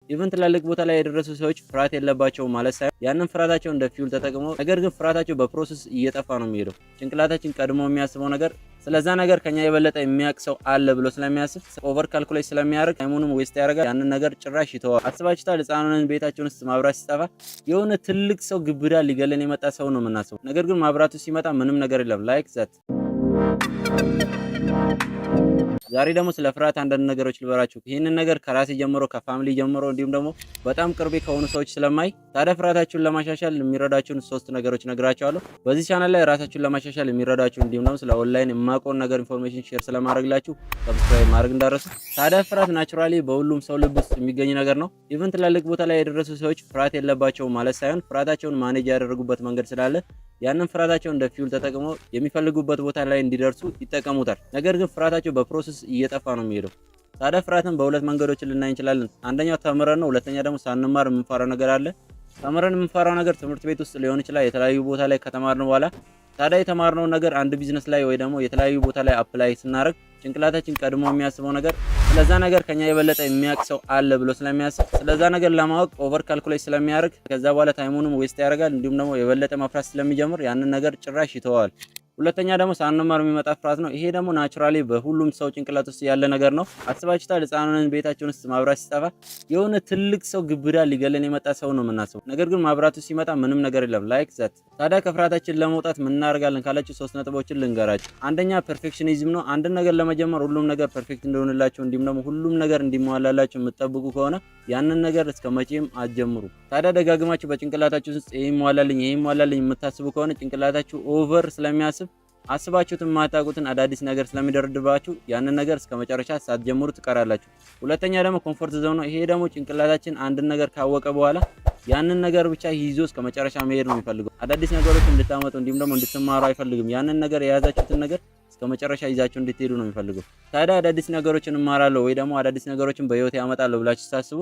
Even ትላልቅ ቦታ ላይ የደረሱ ሰዎች ፍርሃት የለባቸውም ማለት ሳይሆን ያንን ፍርሃታቸው እንደ fuel ተጠቅመው፣ ነገር ግን ፍርሃታቸው በ process እየጠፋ ነው የሚሄደው። ጭንቅላታችን ቀድሞ የሚያስበው ነገር ስለዛ ነገር ከኛ የበለጠ የሚያውቅ ሰው አለ ብሎ ስለሚያስብ፣ over calculate ስለሚያደርግ time ኡንም waste ያደርጋል። ያንን ነገር ጭራሽ ይተዋል። አስባችሁታል? ህፃን ሆነን ቤታችን ውስጥ ማብራት ሲጠፋ የሆነ ትልቅ ሰው፣ ግብዳ ሊገለን የመጣ ሰው ነው የምናስበው። ነገር ግን ማብራቱ ሲመጣ ምንም ነገር የለም። Like that። ዛሬ ደግሞ ስለ ፍርሃት አንዳንድ ነገሮች ልበላችሁ። ይህንን ነገር ከራሴ ጀምሮ፣ ከ family ጀምሮ፣ እንዲሁም ደግሞ በጣም ቅርቤ ከሆኑ ሰዎች ስለማይ፣ ታዲያ ፍርሃታችሁን ለማሻሻል የሚረዳችሁን ሶስት ነገሮች ነግራችኋለሁ። በዚህ ቻናል ላይ ራሳችሁን ለማሻሻል የሚረዳችሁ እንዲሁም ደግሞ ስለ ኦንላይን የማውቀውን ነገር information share ስለማድረግላችሁ subscribe ማድረግ እንዳትረሱ። ታዲያ ፍርሃት naturally በሁሉም ሰው ልብ ውስጥ የሚገኝ ነገር ነው። Even ትላልቅ ቦታ ላይ የደረሱ ሰዎች ፍርሃት የለባቸውም ማለት ሳይሆን ፍርሃታቸውን manage ያደረጉበት መንገድ ስላለ ያንን ፍርሃታቸውን እንደ fuel ተጠቅመው የሚፈልጉበት ቦታ ላይ እንዲደርሱ ይጠቀሙታል። ነገር ግን ፍርሃታቸው በ process እየጠፋ ነው የሚሄደው። ታዲያ ፍርሃትን በሁለት መንገዶች ልናይ እንችላለን። አንደኛው ተምረን ነው። ሁለተኛ ደግሞ ሳንማር የምንፈራው ነገር አለ። ተምረን የምንፈራው ነገር ትምህርት ቤት ውስጥ ሊሆን ይችላል። የተለያዩ ቦታ ላይ ከተማርን በኋላ ታዲያ የተማርነውን ነገር አንድ ቢዝነስ ላይ ወይ ደግሞ የተለያዩ ቦታ ላይ apply ስናደርግ ጭንቅላታችን ቀድሞ የሚያስበው ነገር ስለዛ ነገር ከኛ የበለጠ የሚያውቅ ሰው አለ ብሎ ስለሚያስብ፣ ስለዛ ነገር ለማወቅ over calculate ስለሚያደርግ ከዛ በኋላ time ኡንም waste ያደርጋል። እንዲሁም ደግሞ የበለጠ መፍራት ስለሚጀምር ያንን ነገር ጭራሽ ይተዋል። ሁለተኛ ደግሞ ሳንማር የሚመጣ ፍርሃት ነው። ይሄ ደግሞ naturally በሁሉም ሰው ጭንቅላት ውስጥ ያለ ነገር ነው። አስባችሁታል? ህፃን ሆነን ቤታችን ውስጥ ማብራት ሲጠፋ የሆነ ትልቅ ሰው፣ ግብዳ ሊገለን የመጣ ሰው ነው የምናስበው። ነገር ግን ማብራቱ ሲመጣ ምንም ነገር የለም። Like that። ታዲያ ከፍርሃታችን ለመውጣት ምን እናደርጋለን ካላችሁ ሶስት ነጥቦችን ልንገራችሁ። አንደኛ perfectionism ነው። አንድን ነገር ለመጀመር ሁሉም ነገር perfect እንዲሆንላችሁ እንዲሁም ደግሞ ሁሉም ነገር እንዲሟላላችሁ የምትጠብቁ ከሆነ ያንን ነገር እስከ መቼም አትጀምሩ። ታዲያ ደጋግማችሁ በጭንቅላታችሁ ውስጥ ይሄ ይሟላልኝ፣ ይሄ ይሟላልኝ የምታስቡ ከሆነ ጭንቅላታችሁ over ስለሚያስብ አስባችሁት የማታውቁትን አዳዲስ ነገር ስለሚደረድባችሁ ያንን ነገር እስከ መጨረሻ ሳትጀምሩ ትቀራላችሁ። ሁለተኛ ደግሞ comfort zone ነው። ይሄ ደግሞ ጭንቅላታችን አንድን ነገር ካወቀ በኋላ ያንን ነገር ብቻ ይዞ እስከ መጨረሻ መሄድ ነው የሚፈልገው። አዳዲስ ነገሮች እንድታመጡ እንዲሁም ደግሞ እንድትማሩ አይፈልግም። ያንን ነገር፣ የያዛችሁትን ነገር እስከ መጨረሻ ይዛችሁ እንድትሄዱ ነው የሚፈልገው። ታዲያ አዳዲስ ነገሮችን እማራለሁ ወይ ደግሞ አዳዲስ ነገሮችን በህይወት ያመጣለሁ ብላችሁ ስታስቡ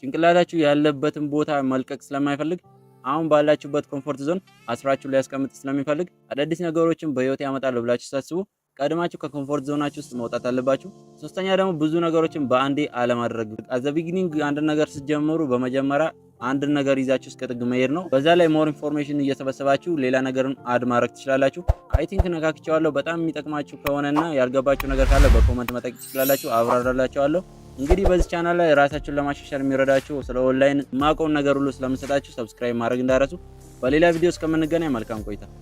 ጭንቅላታችሁ ያለበትን ቦታ መልቀቅ ስለማይፈልግ፣ አሁን ባላችሁበት comfort zone አስራችሁ ሊያስቀምጥ ስለሚፈልግ፣ አዳዲስ ነገሮችን በህይወት ያመጣለሁ ብላችሁ ስታስቡ ቀድማችሁ ከ comfort zone ኣችሁ ውስጥ መውጣት አለባችሁ። ሶስተኛ ደግሞ ብዙ ነገሮችን በአንዴ አለማድረግ። At the beginning አንድ ነገር ስትጀምሩ በመጀመሪያ አንድ ነገር ይዛችሁ እስከ ጥግ መሄድ ነው። በዛ ላይ more information እየሰበሰባችሁ ሌላ ነገርን add ማድረግ ትችላላችሁ። I think ነካክቼዋለሁ። በጣም የሚጠቅማችሁ ከሆነና ያልገባችሁ ነገር ካለ በ comment መጠየቅ ትችላላችሁ፣ አብራራላችኋለሁ። እንግዲህ በዚህ ቻናል ላይ ራሳችሁን ለማሻሻል የሚረዳችሁ ስለ ኦንላይን የማውቀውን ነገር ሁሉ ስለምሰጣችሁ subscribe ማድረግ እንዳትረሱ። በሌላ ቪዲዮ እስከምንገናኝ መልካም ቆይታ።